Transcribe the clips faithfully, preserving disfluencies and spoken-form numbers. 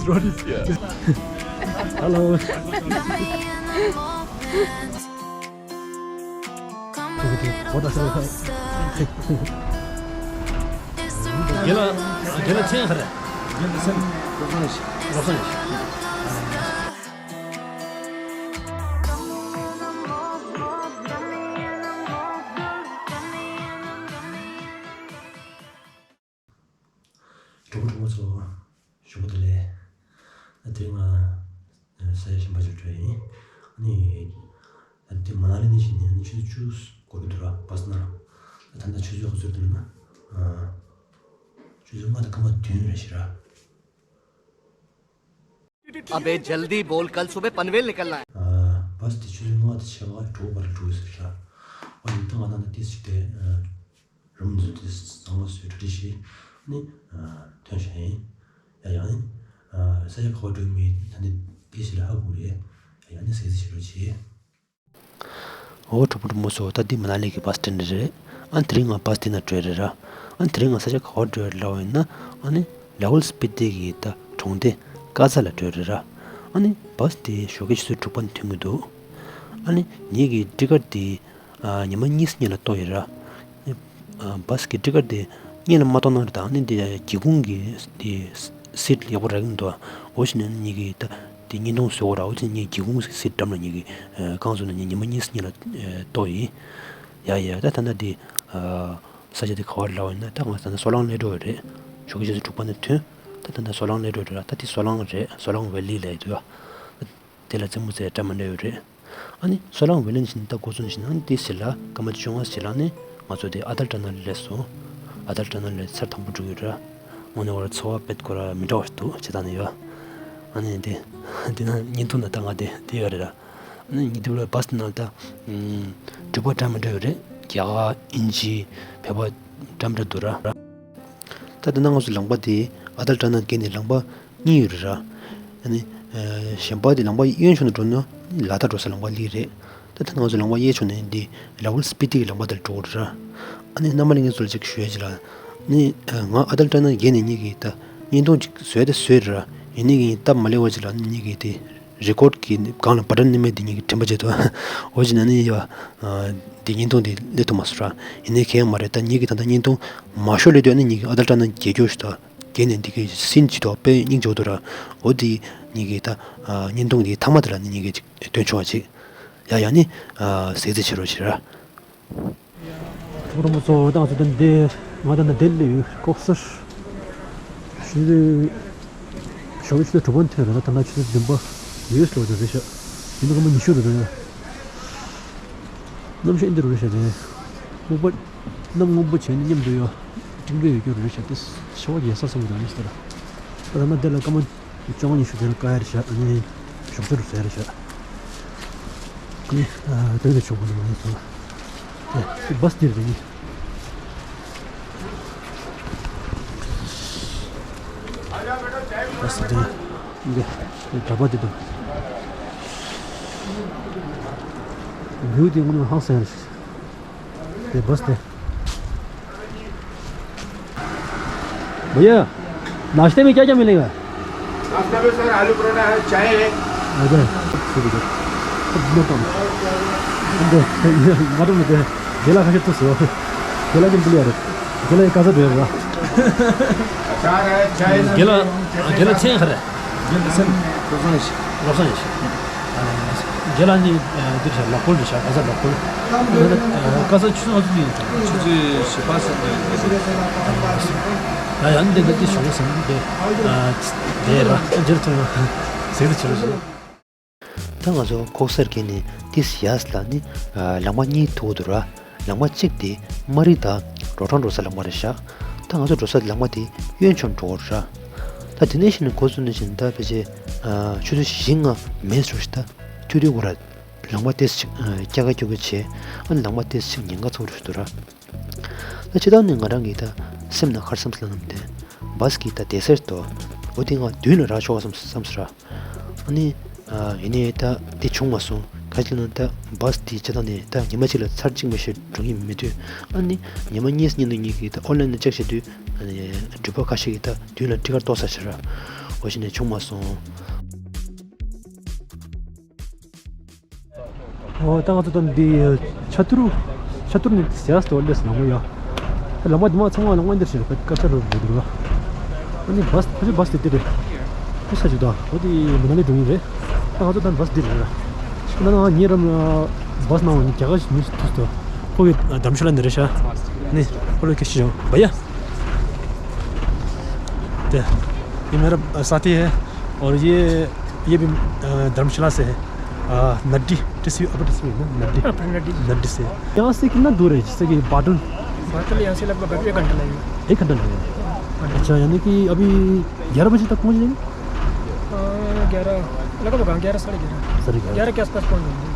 Hello. རྒན་ལགས། རྒན་ལགས་མཚན་ག་རེ། རྒན་ལགས་མཚན་བློ་བཟང་ཡེ་ཤེས། བློ་བཟང་ཡེ་ཤེས། གྲོགས་པོ་གྲོགས་མོ་ཚོ། ཞོགས་པ་བདེ་ལེགས། ད་དེ་རིང་ང་ས་ཡ་གཞན་པ་ཅིག་འགྲོ་ཡིན། ཨ་ནི། ད་དེ་མ་ན་ལི་ནས་བཞིན་ནས་ཨ་ནི་ཆུ་ཚོད་བཅུ་འགོར་གྱི་འདུག་ར་བྷ་སི་ནང་། ད་ད་ལྟ་ཆུ་ཚོད་ག་ཚོད་འདུག་ན། ཨ། ཆུ་ཚོད་ལྔ་དང་སྐར་མ་བདུན་རེད་ཤག་ར། अबे जल्दी बोल, कल सुबह पनवेल निकलना है। ཨ། བྷ་སི་དེ་ཆུ་ཚོད་ལྔ་དང་ཕྱེད་ཀ་དྲུག་བར་འགྲོ་གི་ཟེར་ཤག་ཨ་ནི་ད་ང་ད་ནི་ཏིས་ཅིག་དེ། ཨ། རུམ་ཚོ་དེ་བཟང་བ་བཟོས་གྲ་སྒྲིག་བྱས་ནི། ཨ། ཐོན་བཞག་ཡིན། ཡ་ཡང་ནི། ཨ། ས་ཆ་ག་པར་འགྲོ་མིན་ད་ནི་ཏིས་ལ་ཧ་གོ་རེད། ཡ་ཡང་ནི་ཟས་ཟིག་བྱེད་རོགས་བྱེད། འོ་གྲོགས་པོ་གྲོགས་མོ་ཚོ། ད་འདི་མ་ན་ལི་གི་བྷ་སི་སི་ཊེན་ཌི་རེད། ཨ་ནི་དེ་རིང་ང་བྷ་སི་དེ་ན་བྲོས་རེད་ར། ཨ་ནི་དེ་རིང་ང་ས་ཆ་ག་པར་བྲོས་རེད་ལབ་པ་ཡིན་ན། ཨ་ནི་ལ་ཧུལ་སྤི་ཏི་གི་ད་གྲོང་སྡེ་ཀ་ཛ་ལ་བྲོས་རེད་ར། ཨ་ནི་བྷ་སི་དེ་ཞོགས་ཀའི་ཆུ་ཚོད་དྲུག་པ་ནས་ཐོན་གྱི་འདུག་ཨ་ནི་ངེད་ཀྱི་ཊི་ཀེ་ཊི་དེ། ཨ། ཉི་མ་གཉིས་སྔོན་ལ་གཏོང་ཡོད་ར། ཨ། བྷ་སི་གི་ཊི་ཀེ་ཊི་དེ་སྔོན་ལ་མ་གཏོང་ན་ར། ད་ཨ་ནི་དེ་སྒེའུ་ཁུང་གི་དེ་སིཊ་ཡག་པོ་རག་གི་མི་འདུག་འོ་བྱས་ནས་ངེད་ཀྱིས་ད་དེ་བརྙན་ཐུང་བཟོ་དགོས་ར། འོ་བྱས་ནས་ངས་སྒེའུ་ཁུང་གི་སིཊ་འགྲམ་ལ་ངེད་ཀྱིས། ཨ། རྐང་བཙུགས་ནས་ངས་ཉི་མ་གཉིས་སྔོན་ལ། ཨ། གཏོང་ཡིན། ཡ་ཡ། ད་ད་ལྟ་དེ། ཨ། ས་ཆ་དེ་ག་པར་ལབ་པ་ཡིན་ན། ད་ང་ད་ལྟ་སོ་ལང་སླེབས་འགྲོ་ཡི་རེད། ཞོགས་ཀའི་ཆུ་ཚོད་དྲུག་པ་ནས་ཐོན། ད་ད་ལྟ་སོ་ལང་སླེབས་འགྲོ་ཡི་རེད་ར། ད་དེ་སོ་ལང་རེད། སོ་ལང་ཝེ་ལི་ལབ་ཡི་འདུག་ཨ། དེ་ལ་རྩེད་མོ་རྩེ་གྲ་མི་འདྲ་ཡོད་རེད། ཨ་ནི་སོ་ལང་ཝེ་ལི་ནས་བཞིན་ད་འགོ་བཙུགས་ནས་བཞིན། ཨ་ནི་དེ་ཕྱི་ལ་སྐར་མ་བཅོ་ལྔ་ཕྱི་ལ་ནི་ང་ཚོ་དེ་ཨ་ཏལ་ཊ་ནལ་སླེབས་སོང་། ཨ་ཏལ་ཊ་ནལ་ལ་ཚར་དང་པོ་འགྲོ་གི་ཡོད་ར། དངོས་གནས་ཁོ་ར་ཚོར་བ་དཔེ་ཁོ་ར་མི་འདྲ་བ་ཞིག་འདུག་བྱས་ཙང་ནི་ཡོད། ཨ་ནི་དེ་དེ་ན་བརྙན་ཐུང་ན་ད་ང་དེ་དེ་ཡོད་རེད་ར། ཨ་ནི་ཉི་དུ་ལ་བྷ་སི་དེ་ནང་ད། ཨམ། འགྲུལ་པ་འདྲ་མི་འདྲ་ཡོད་རེད། རྒྱ་གར། དབྱིན་ཇི། བོད་པ་འདྲ་མི་འདྲ་འདུག་ར། ད་དེ་ན་ང་ཚོ་ལམ་པ་དེ་ཨ་ཏལ་ཊ་ནལ་བརྒལ་ནས་ལམ་པ་གཉིས་ཡོད་རེད་ར། ཨ་ནི། ཨ། གཞན་པ་དེ་ལམ་པ་གཡོན་ཕྱོགས་ནས་འགྲོ་ན་ལ་དྭགས་འགྲོ་ས་ལམ་པ་གཉིས་རེད། ད་ད་ང་ཚོ་ལམ་པ་གཡས་ཕྱོགས་ནས་འདི་ལ་ཧུལ་སྤི་ཏི་གི་ལམ་པ་དེར་འགྲོ་གི་རེད་ར། ཨ་ནི་རྣམ་པ་ལྷན་རྒྱས་ཚོ་ལ་ཅིག་ཞུ་ཡ་ཅིག་ལ། ནི། ཨ། ང་ཨ་ཏལ་ཊ་ནལ་བརྒལ་ནས་ངེད་ཀྱིས་ད་བརྙན་ཐུང་ཅིག་བཟོས་ད་བཟོས་རེད་ར། ཡིན་ནའི་ངས་སྟབས་མ་ལེགས་པ་ཅིག་ལ་ནི་ངེད་ཀྱིས་དེ་རི་ཀོཌ་གི་སྒང་ལ་བ་ཊན་ནི་མེད་དེ་ངེད་ཀྱིས་དྲན་པ་བརྗེད་འདུག་འོ་བྱས་ནས་ནི་ཡ། ཨ། དེ་བརྙན་ཐུང་དེ་སླེབས་ཐུབ་མ་སོང་ར། ཡིན་ནའི་གང་ཡང་མ་རེད། ད་ངེད་ཀྱིས་ད་ལྟ་བརྙན་ཐུང་མ་ཤོར་སླེབས་དུས་ནི་ངེད་ཀྱིས་ཨ་ཏལ་ཊ་ནལ་བརྒལ་རྒྱུ་ཞིག་ད། བརྒལ་ནས་འདི་གའི་སིན་ཅིག་འདུག་དཔེ་སྙིང་རྗེ་པོ་འདུག་ར། འོ་དེ་ངེད་ཀྱིས་ད། ཨ། བརྙན་ཐུང་དེའི་མཐའ་མ་དེ་ལ་ནི་ངེད་ཀྱིས་སྟོན་ཆོག་པ་ཅིག་ཡ་ཡ་ནི། ཨ། གཟིགས་གཟིགས་བྱེད་རོགས་བྱེད་ར། གྲོགས་པོ་ཚོ། ད་ང་ཚོ་ད་འདི་ང་ད་ནི་ལྡི་ལི་ཡོད། ལྐོག་ཟ། ཞོགས་ཀྱི་ཆུ་ཚོད་དྲུག་པ་ཐོན་རེད། ད་ད་ལྟ་ཆུ་ཚོད་བདུན་པ་ཡོད་ལོ་རེད་ཤག་ཡིན་ན་སྐར་མ་ཉི་ཤུ་རེད་འདུག་གནམ་གཤིས་འདི་རུ་རེད་ཤག་རེད། སྔོན་པོ། གནམ་སྔོན་པོ་བྱས་ནས་མཉམ་དུ་ཡོད། སྤྲིན་པ་ཡོད་རྒྱུ་རེད་ཤག་དེ་ཤ་བ་རྒྱས་ས་བསམ་གྱི་འདུག་ཨ་ནི་ཟེར། ད་ད་ལྟ་འདི་ལ་སྐར་མ་བཅོ་ལྔ་ཉི་ཤུ་དེ་ལ་བཀག་ཡ་རེད་ཤག་ཨ་ནི་ཞོགས་ཇ་རུ་ཟ་ཡ་རེད་ཤག་ཨ་ནི། ཨ། དེ་ནས་ཆོག་གི་འདུག་ཨ་ནི་ཟེར། ཨེ། བྷ་སི་འདིར་རེད། བྷ་སི་འདི། འདི། འདི་གྲྭ་པ་འདི་འདུག་བིའུ་འདི་དངོས་གནས་ཧང་སང་རེད། ये बस थे। भैया, नाश्ते में क्या क्या मिलेगा? नाश्ते में सर आलू परोठा है, चाय है। अच्छा, ठीक है। अब मैं तो, अब तो, ये मालूम है, गेला खा के तो सो। गेला के लिए आ रहे। गेला ये कैसा दे रहा? अचार है, चाय है। गेला, गेला छः खा रहे। गेला ཚན་བློ་བཟང་ཡེ་ཤེས། བློ་བཟང་ཡེ་ཤེས། རྒན་ལགས་ནི་འདིར་བཞག་ལོག་ཕུལ་རེད་བཞག་ག་ས་ལོག་ཕུལ། ཀ་ས་ཆུ་ཚོད་ང་ཚོ་ཡིན། ཆུ་ཚོད་བཞི་པ་ཟིན་ཡོད། ད་ཡང་འདི་འདི་ཞོགས་ཟིན་འདི་དེ་ར་འཇིར་ཐོན་ཟེར་ཚུལ་བྱེད་རོགས་བྱེད། ད་ང་ཚོ་ལྐོག་ཟ་བརྒལ་ནས་ཏིས་ཡར་ལ་ནི་ལམ་ཁ་གཉིས་ཐུག་འདུག་ར། ལམ་ཁ་གཅིག་དེ་སྨ་རི་དང་རོ་ཊང་འགྲོ་ས་ལམ་ཁ་རེད་ཤག་ད་ང་ཚོ་འགྲོ་ས་ལམ་ཁ་དེ་གཡོན་ཕྱོགས་འགྲོ་དགོས་རེད་ཤག་ད་དེ་ནས་བཞིན་འགོ་བཙུགས་ནས་བཞིན་ད་ཕལ་ཆེར་ཆུ་ཚོད་བཞི་ལྔ་མེད་ཞོར་ཞིག་ད་ཐུག་དུས་ཁོ་ར་ལམ་ཁ་ཏོག་ཙམ་ཅིག་སྐྱ་ཀ་སྐྱོ་ཀ་བྱས། ཨ་ནི་ལམ་ཁ་ཏོག་ཙམ་ཅིག་ཉེན་ཁ་ཚ་པོ་ཞིག་འདུག་ར། ད་སྤྱིར་བཏང་ནས་ང་རང་གི་ད་སེམས་ནང་ཁར་བསམ་ཚུལ་ལ་ནམ་དེ་བྷ་སི་གི་ད་བསྡད་ས་རེད་དོ། འོ་དེ་ང་མདུན་ལ་རག་ཆོག་བསམ་བསམ་སོང་ར། ཨ་ནི། ཨ། ཡིན་ནའི་ད་དེ་བྱུང་མ་སོང་། ག་ཅི་ལབ་ན་ད་བྷ་སི་དེ་སྤྱིར་བཏང་ནས་ད་ཉི་མ་གཅིག་ལ་ཚར་གཅིག་མ་གཏོགས་འགྲོ་མཁན་མེད་དུས། ཨ་ནི་ཉི་མ་གཉིས་གཉིས་དུ་གཉིས་ཀྱི་ད་ཨོན་ལན་ནས་ཅེག་བྱེད་དུས། ཨ་ནི་འགྲུལ་པ་ཁ་ཤས་ཀྱིས་ད་མདུན་ལ་ཊི་ཀེ་ཊི་གཏོར་ཚར་ཤག་ར། བ་ཞིག་ནས་བྱུང་མ་སོང་། ཨོ། ད་ང་ཚོ་ད་འདི་ཆ་ཐུར། ཆ་ཐུར་ནས་ཟེར་སྟོ་ལེས་ནང་མོ་ཡ། ད་ལམ་པ་འདི་མ་ཚང་མ་ལ་དངོས་འདིར་ཞིག་ཀ་ཆ་རུ་འགྲོ་འདུག་ཨ་ནི་བ་སི་ཕ་ཆུ་བ་སི་དེ་འདི་རེད། ཁོ་ས་ཆུ་ད་འོ་དེ་མི་ན་ལི་འགྲོ་ཡིན་རེད། ད་ང་ཚོ་ད་བ་སི་འདི་རེད་ར། ད་ང་ཉེ་རམ་བ་སི་ནང་ནས་རྒྱ་གར་ཞིག་མི་ཞིག་ཐུག་སྟོ། ཁོ་གི་དམ་ཆུ་ལ་འདི་རེད་ཤ། ནི་ཁོ་ལ་ཁེ་ཤི་ཡོང་བ་ཡ། དེ། ཡི་མེ་ར་ས་ཏི་ཧེ། और ये ये भी धर्मशाला से है। नड्डी, टिस्यू, अपर टिस्यू है ना, नड्डी। अपर नड्डी। नड्डी से। यहाँ से कितना दूर है, जैसे कि बादल? बादल यहाँ से लगभग एक घंटा लगेगा। एक घंटा लगेगा। अच्छा, यानी कि अभी ग्यारह बजे तक पहुँच जाएंगे? ग्यारह, लगभग हाँ, ग्यारह, साढ़े ग्यारह। साढ़े ग्यारह। ग्यारह के आसपास पहुँच जाएंगे।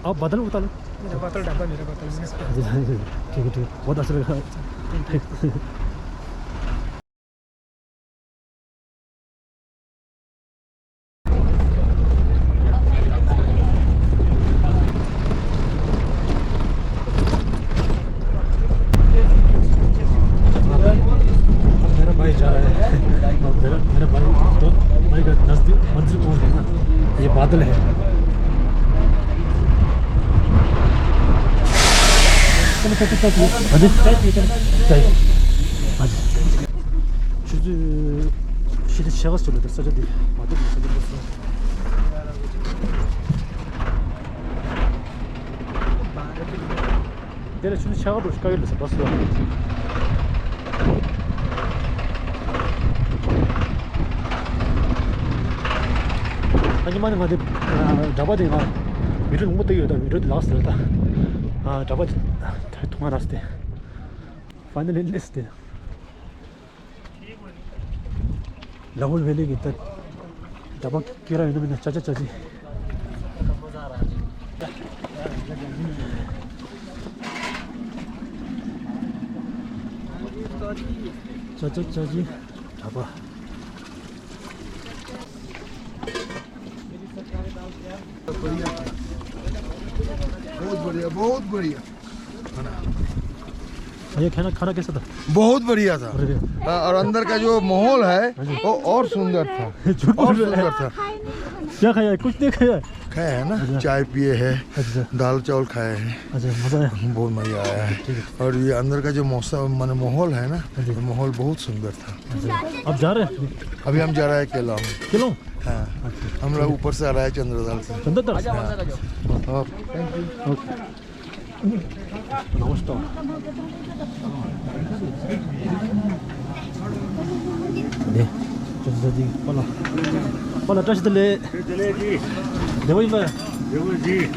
आप बादल उतार लो। मेरा बादल ढाबा, मेरा बादल। ठीक है, ठीक है, बहुत अच्छा लगा। मेरा भाई जा रहा है। मेरा, मेरा भाई तो भाई का नजदीक मंजिल पहुंच गया ना। ये बादल है। चलो, चलो, चलो, चलो। हाँ जी। हाँ जी। ཆུ་ཚོད་བཞི་དང་ཕྱེད་ཀ་ཙམ་ལ་ས་ཆ་འདི་མ་འདུག་ས་ཆ་འདི་སོང་། དེ་ལ་ཆུ་ཚོད་ཕྱེད་ཀ་འགྲོ་ཞིག་དཀའ་ཡོད་ལ་ས་བ་སུ་ལ། ཨ་ཉི་མ་ནི་ང་དེ་འདྲ་པ་དེ་ང་བི་ཌིའོ་ལུང་པ་བལྟ་གི་ཡོད། ད་བི་ཌིའོ་དེ་ལགས་སོ། ད་འདྲ་པ་དེ་ཐུང་ང་ར་སྟེ། Finally, let's stay. ལ་ཧུལ་ཝེ་ལི་གི་ད་འདྲ་པ་ཀེ་ར་ཡོད་ན་མིན་ན་ཅ་ཅ་ཅ་ཅི། ཅ་ཅ་ཅ་ཅི་འདྲ་པ། बहुत बढ़िया, बहुत बढ़िया। खाना, खाना कैसा था? बहुत बढ़िया था। अरे। हाँ, और अंदर का जो माहौल है, हाँ जी। वो और सुंदर था। झूठ बोल रहे हैं। और सुंदर था। क्या खाया है? कुछ नहीं खाया है? खाया है ना, अच्छा। चाय पिए हैं, अच्छा। दाल चावल खाए हैं। अच्छा, मज़ा आया? बहुत मज़ा आया है। ठीक है। और ये अंदर का जो मौसम, माने माहौल है ना, हाँ जी। माहौल बहुत सुंदर था। अच्छा। अब जा रहे हैं? अभी हम जा रहे हैं केलोंग। केलोंग? हाँ। अच्छा। हम लोग ऊपर से आ रहा है चंद्रताल से। चंद्रताल से? हाँ। हाँ। ओके। नमस्ते। 네, 저, 저, 저, 빨라. 빨라, 다시 들래. 네, 뭐, 이거. 여보지.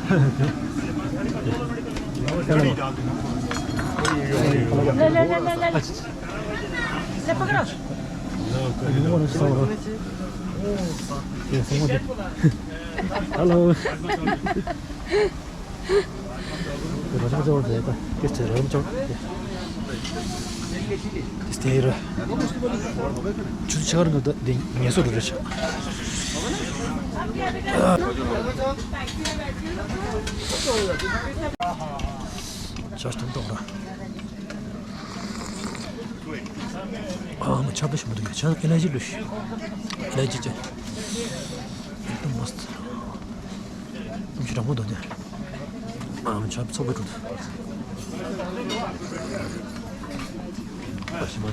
Hello. ཨ་མ་ཆར་པ་ཞིམ་པོ་འདུག་ཆར་ཨེ་ལར་ཇི་ལུས། ཨེ་ལར་ཇི་ཅན། एकदम मस्त। ཨ་མ་ཆར་པ་ཚོགས་པ་འདུག་ཨ་ཞིམ་པོ་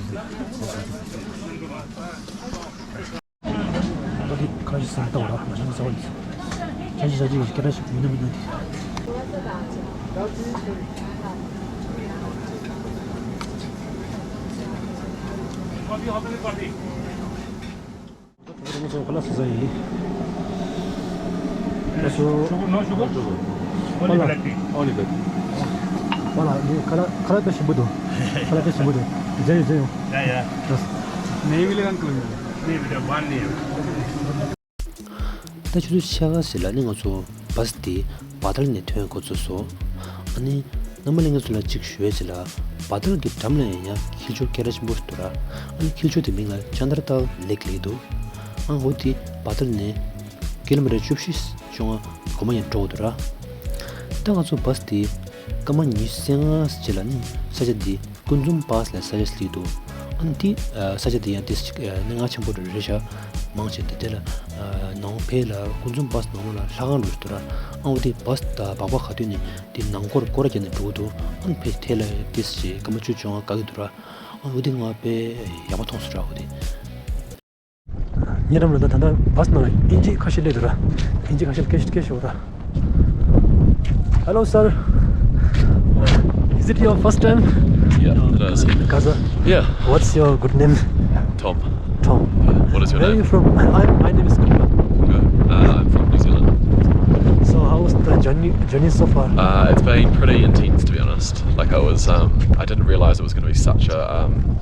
འདུག་ཁ་ཅིག་སེམས་ལྟ་བ་ར་མ་ཤེས་ས་བ་ཡིན། ཁ་ཅིག་ས་ཅིག་སྐད་གྲགས་ཤིག་མི་འདུག་མི་འདུག་དེ། ཁ་ལག་ཟ་ས་ཡིན། ཁ་ལག་ཟ། Sugar, no sugar? Only black tea. Only black tea. ཁ་ལག་ཁ་ལག་ཁ་ལག་དཔེ་ཞིམ་པོ་འདུག་ཁ་ལག་དཔེ་ཞིམ་པོ་འདུག་མཇལ་ཡོང་མཇལ་ཡོང་། Yeah, yeah. Yes. नहीं मिलेगा अंकल। नहीं बेटा, बांध नहीं है। ད་ཆུ་ཚོད་ཕྱེད་ཀ་ཙམ་ལ་ནི་ང་ཚོ་བ་སི་དེ་བ་ཏལ་ནས་ཐོན་འགོ་ཚུགས་སོང་། ཨ་ནི་རྣམ་པ་ལྷན་རྒྱས་ཚོ་ལ་གཅིག་ཞུ་ཡས་ཅིག་ལ། བ་ཏལ་གྱི་འགྲམ་ལ་ཡང་ཡང་མཁལ་ལྕོག་སྐད་གྲགས་ཆེན་པོ་ཞིག་འདུག་ར། ཨ་ནི་མཁལ་ལྕོག་དེ་མིང་ལ་ཅན་དར་ཏལ་ལེག་ལེགས་འདུག་ཨ་འོ་དེ་བ་ཏལ་ནས་ཀི་ལོ་མི་ཊར་བཅུ་བཞི་བཅོ་ལྔ་གོ་མ་ཡང་འགྲོ་འདུག་ར། ད་ང་ཚོ་བ་སི་དེ་སྐར་མ་ཉི་ཤུ་རྩ་ལྔ་ཙམ་ལ་ནི་ས་ཆ་འདི་ཀུན་འཛོམས་པཱས་ལ་ས་ཆ་སླེབས་འདུག་ཨ་ནི་དེ་ས་ཆ་དེ་ཡང་ཏིས་ཅིག་གནད་འགག་ཆེན་པོ་རེད་ཤག་མང་ཆེ་དེ་དེ་ལ་ནང་ཕེ་ལ་ཀུན་འཛོམས་བྷ་སི་ནང་ལ་ལྷ་ཁང་རུ་དུ་ར། ཨ་འོ་དེ་བྷ་སི་དང་སྦག་སྦག་ག་དུས་ནས་དེ་ནང་སྐོར་སྐོར་ར་བརྒྱབ་ནས་འགྲོ་གི་འདུག་ཨ་ནི་ཕེ་ཐེ་ལ་ཏིས་ཅིག་སྐར་མ་བཅུ་བཅོ་ལྔ་བཀག་གི་འདུག་ར། ཨ་འོ་དེ་ང་དཔེ་ཡག་པོ་མཐོང་སོང་ར། འོ་དེ། ཉེ་རམ་ལ་ད་ད་ལྟ་བྷ་སི་ནང་ཨིན་ཇི་ཁ་ཤས་སླེབས་འདུག་ར། ཨིན་ཇི་ཁ་ཤས་སྐད་ཤོད་སྐད་ཤོད་ར། Hello, sir. Is it your first time? Yeah, it is. Gaza. Yeah. What's your good name? Tom. Tom. Yeah. What is your name? Where are you from? I, my name is Kumba. Good. Uh, I'm from New Zealand. So, how was the journey, journey so far? Uh, it's been pretty intense, to be honest. Like, I was, um, I didn't realize it was going to be such a, um,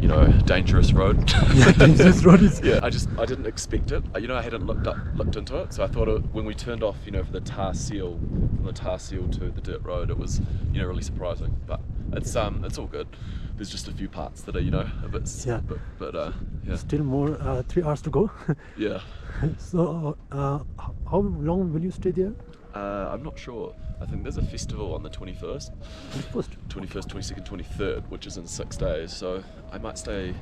you know, dangerous road. Yeah, dangerous road is. Yeah, I just, I didn't expect it. Uh, You know, I hadn't looked up, looked into it, so I thought it, when we turned off, you know, for the tar seal, from the tar seal to the dirt road, it was, you know, really surprising. But it's, um, it's all good. There's just a few parts that are, you know, a bit, s- Yeah. but, but uh, yeah, Still more uh, three hours to go. Yeah. So, uh, h- how long will you stay there? Uh, I'm not sure. I think there's a festival on the twenty-first. Twenty-first. Twenty-first, twenty-second, twenty-third, which is in six days. So I might stay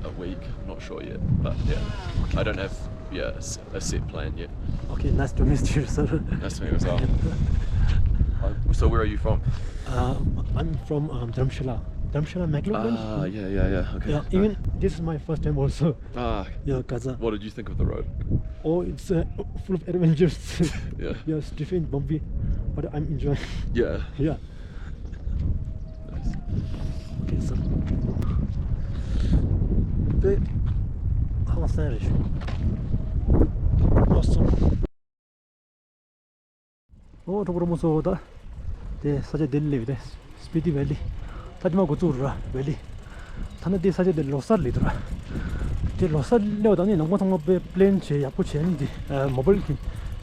a week. I'm not sure yet. But yeah, I don't have, yeah, a s- a set plan yet. Okay, nice to meet you, sir. Nice to meet you as well. Uh, so where are you from? Uh, I'm from um, Dharamshala. Dharamshala, Maghloband? Ah, yeah, yeah, yeah. Okay. Yeah, even this is my first time also. Ah, Yeah, Gaza. What did you think of the road? Oh, it's uh, full of adventures. Yeah. Yes, different, bumpy, but I'm enjoying. Yeah. Yeah. Nice. Okay, so. དཔེ་ཧང་སང་རེད་ཤག Awesome. ཨོ་གྲོགས་པོ་རོ་མོ་ཚོ། ད་དེ་ས་ཆ་དེ་ལ་སླེབས་རེད། སྤི་ཏི་ཝེ་ལི། ད་དེ་མ་འགོ་བཙུགས་ར་ཝེ་ལི། ཐ་ན་དེ་ས་ཆ་དེ་ལོ་གསར་སླེབས་འདུག་ར། དེ་ལོ་གསར་སླེབས་པ་དང་ནི་ནང་པ་ཚང་མ་དཔེ་པི་ལེན་བྱས་ཡག་པོ་བྱས་ནི་དེ་མོ་བལ་གྱི་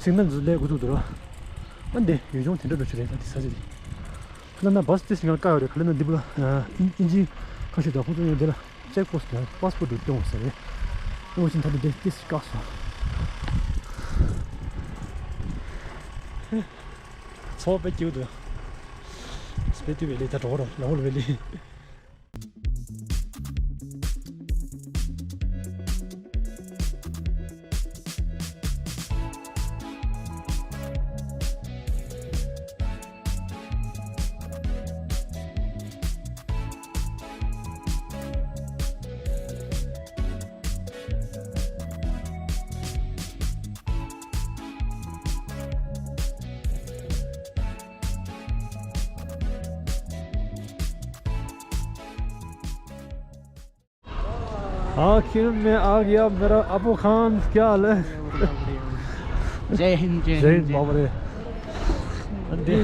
སིག་ནལ་ཚོ་སླེབས་འགོ་བཙུགས་འདུག་ར། ཨ་འདི་ཡུལ་ལྗོངས་དེ་འདྲ་འགྲོ་ཆོག་རེད། ད་དེ་ས་ཆ་དེ་ཁ་ལ་ན་བྷ་སི་ཏི་སི་ང་བཀག་ཡོད་རེད། ཁ་ལ་ན་འདི་བུ་ཨིན་ཇི་ཁ་ཤས་དང་ཁོང་ཚོ་ཡོད་དེ་ལ། ཅེག་པོ་སི་ཊི་ལ་པ་སི་པོར་ཊི་སྟོན་དགོས་ཟེར་རེད། ཨོ་ཅིན་ད་དུང་དེ་ཏིས་བཀག་སོང་། ཚོགས་པའི་སྐྱིད་འདུག་སྤི་ཏི་ཝེ་ལི་ད་གྲོགས་ར་ལ་ཧོལ་ཝེ་ལི། आखिर में आ गया मेरा अबू खान, क्या हाल है? जय हिंद, जय जय हिंद, हिंद, जय बाबा हिंद। रे। འདི་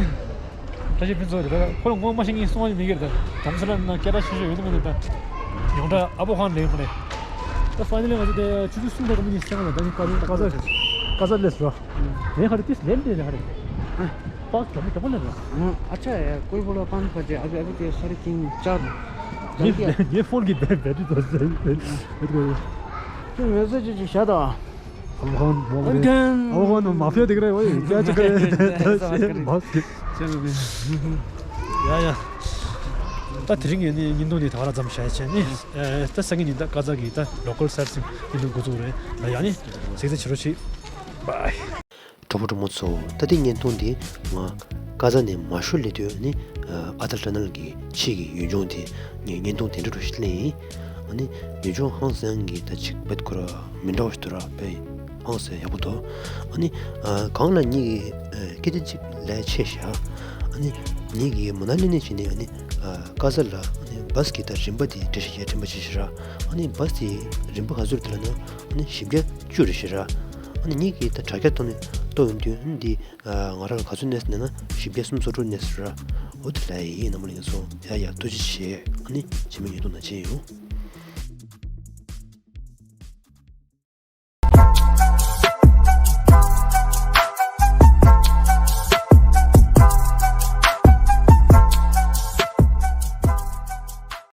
བཀྲ་ཤིས་ཕུན་ཚོགས་རེད། ཁོ་ལ་ངོ་མ་ཤེས་ངས་གསུང་བ་མི་འགྱུར་ད། དམ་སེ་ལ་ན་སྐད་གྲགས་ཆེ་ཤོས་ཡོད་ནི་མ་རེད་ད། ཡོངས་གྲགས་ཨ་བོ་ཁང་ལེན་མ་རེད། ད་ཕ་ནི་ལི་ང་ཚོ་དེ་ཆུ་ཚོད་གསུམ་དང་སྐར་མ་ཉི་ཤུ་རྩ་ལྔ་ལ་ད་ནི་ཀ་ཀ་ཟ་ཀ་ཟ་སླེབས་སོང་། ངས་ཧ་རི་ཏིས་ལེན་ཏེ་ཧ་རི། ཧ། པགས་གྱོག་མོ་གྱོག་པོ་ལེན་ར། ཧ། ཨ་ཆ་ཡ་ཀོའི་བོ་ལ་པན་ཁ་ཅེ་ཨ་བི་ཨ་བི་དེ་ས་རི་ཀིང་ཅར། ངའི་ངའི་ཕོན་གྱི་བེ་བེ་ཊི་ཏོ་ཟེར་ཡིན་ཡིན་གོ། ཁྱོད་མེ་སེ་ཇི་ཅིག་བྱ་དང་། ཨ་བོ་ཁང་མ་ཨ་བོ་ཁང་ཨ་བོ་ཁང་མ་ཕིའ་དེ་ག་རེ་ཝེ་ཡིན་ཅ་ཅི་ག་རེ་ད་ཤེ་མ་ཟེར། ཡ་ཡ། ད་དེ་རིང་ངས་ནི་བརྙན་ཐུང་འདི་ད་ག་རང་ཙམ་བྱས་བྱས་ནི། ཨེ་ད་སང་ཉིན་ད་ཀ་ཛ་གི་ད་ལོ་ཀལ་སར་སིང་བརྙན་ཐུང་འགོ་བཙུགས་རེད་ལ། ཡ་ནི་གཟིགས་གཟིགས་བྱེད་རོགས་བྱེད། བཱའི། གྲོགས་པོ་གྲོགས་མོ་ཚོ། ད་ལྟའི་བརྙན་ཐུང་འདི་ང་ཀ་ཛ་ནས་མ་ཤོར་ལས་དུས་ནི་ཨ་ཨ་ཏལ་ཊ་ནལ་གྱི་ཕྱི་གི་ཡུལ་ལྗོངས་དེ་ངས་བརྙན་ཐུང་དེ་འདྲ་རུ་ཞིག་ལེན་ཡིན། ཨ་ནི་ཡུལ་ལྗོངས་ཧང་སང་གི་ད་ཅིག་བེད་ཁོ་ར་མི་འདྲ་བ་ཞིག་འདུག་ར། དཔེ་ཧང་སང་ཡག་པོ་འདུག་ཨ་ནི་ཨ་གང་ལ་ཉིད་ཀྱི་ཨ་སྐད་ཆ་ཅིག་ལས་ཆེ་ཤག་ཨ་ནི་ཉིད་ཀྱི་མོ་ན་ལི་ནས་བྱས་ནས་ཨ་ནི་ཨ་ཀ་ཛ་ལ་ཨ་ནི་བྷ་སི་གི་ད་རིམ་པ་དེ་འགྲེལ་བཤད་བྱས་དྲན་པ་བྱེད་ཤག་ར། ཨ་ནི་བྷ་སི་དེ་རིམ་པ་ག་ཚོད་རེད་ལབ་ན་ཨ་ནི་བཞི་བརྒྱ་བཅུ་རེད་ཤག་ར། ཨ་ནི་ཉིད་ཀྱི་ད་དྲ་རྒྱ་ཐོག་ནས་གཏོང་ཡོང་དུས་ཨ་ནི་འདི། ང་རང་ག་ཚོད་ནས་ནས་ན་བཞི་བརྒྱ་སུམ་ཅུ་སོ་དྲུག་ནས་ར། འོ་དེ་ལ་ཡིན། ནམ་ལ་ཡིན་སོང་། ཡ་ཡ་ཐུགས་རྗེ་ཆེ། ཨ་ནི་ཕྱི་མའི་ཉིན་ཐོག་ན་མཇལ་ཡོང་།